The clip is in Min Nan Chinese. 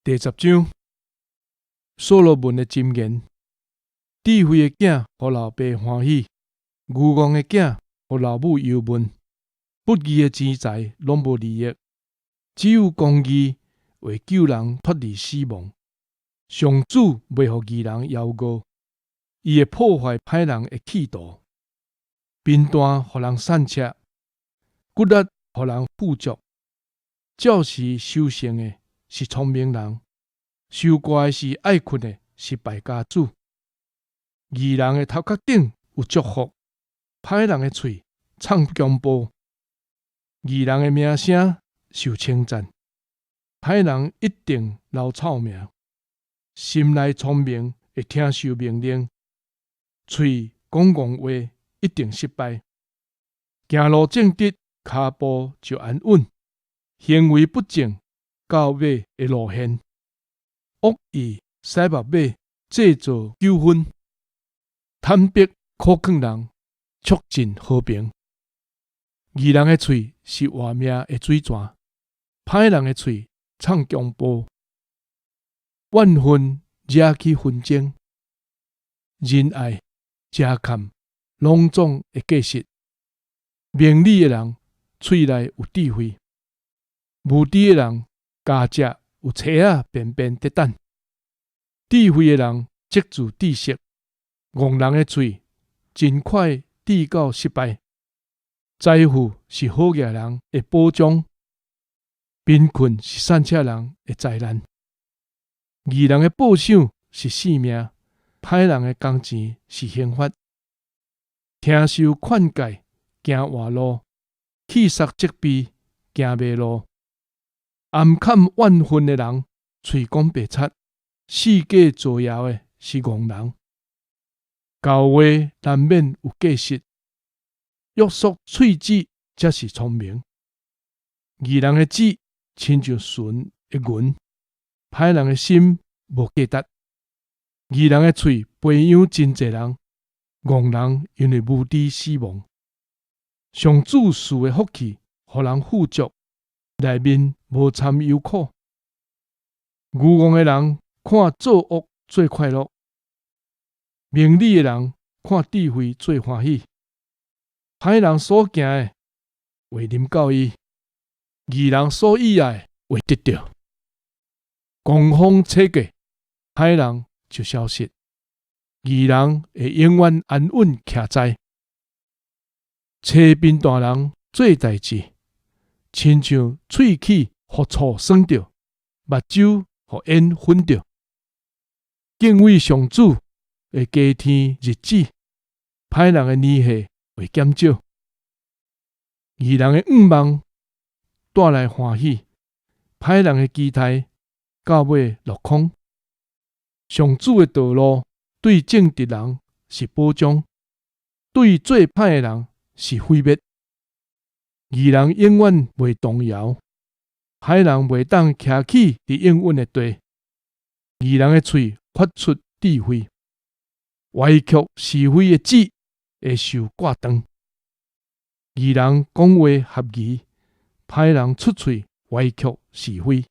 第十章，所羅門的箴言：智慧的囝予老爸歡喜，愚戇的囝予老母憂悶。不義的錢財攏無利益，只有公義會救人脫離死亡。上主袂予義人枵餓，伊會破壞歹人的企圖。貧惰予人散赤，骨力予人富足。照時收成的是聰明人，收割時愛睏的是敗家子。義人的頭殼頂有祝福，歹人的喙藏強暴。義人的名聲受稱讚，歹人一定留臭名。心內聰明會聽受命令，喙講戇話一定失敗。行路正直，跤步就安穩；行為不正，到尾會露現。惡意使目尾，製造糾紛；坦白苦勸人，促進和平。義人的喙是活命的水泉，歹人的喙藏強暴。怨恨惹起紛爭，仁愛遮蓋攏總的過失。明理的人喙內有智慧，無知的人咬食有菜仔便便佇等。智慧的人積聚知識，戇人的喙真快致到失敗。財富是好額人的保障，貧困是散赤人的災難。義人的報賞是性命，歹人的工錢是刑罰。聽受勸誡，行活路；棄捒責備，行迷路。暗崁怨恨的人，喙講白賊；四界造謠的是戇人。厚話難免有過失。約束喙舌，才是聰明。義人的舌親像純的銀，歹人的心無價值。義人的喙培養真濟人，戇人因為無知死亡。上主賜的福氣，予人富足，內面無摻憂苦。愚戇的人看作惡做快樂，明理的人看智慧做歡喜。歹人所行的會臨到伊，義人所喜愛的會得著。狂風吹過，歹人就消失，義人會永遠安穩徛在。揣貧惰人做代誌，親像喙齒予醋酸著，目睭予煙熏著。敬畏上主會加添日子，歹人的年歲會減少。義人的願望帶來歡喜，歹人的期待到尾落空。上主的道路對正直人是保障，對做歹的人是毀滅。義人永遠袂動搖，歹人袂當徛起佇應允的地。義人的喙發出智慧，歪曲是非的舌會受割斷。義人講話合宜，歹人出喙歪曲是非。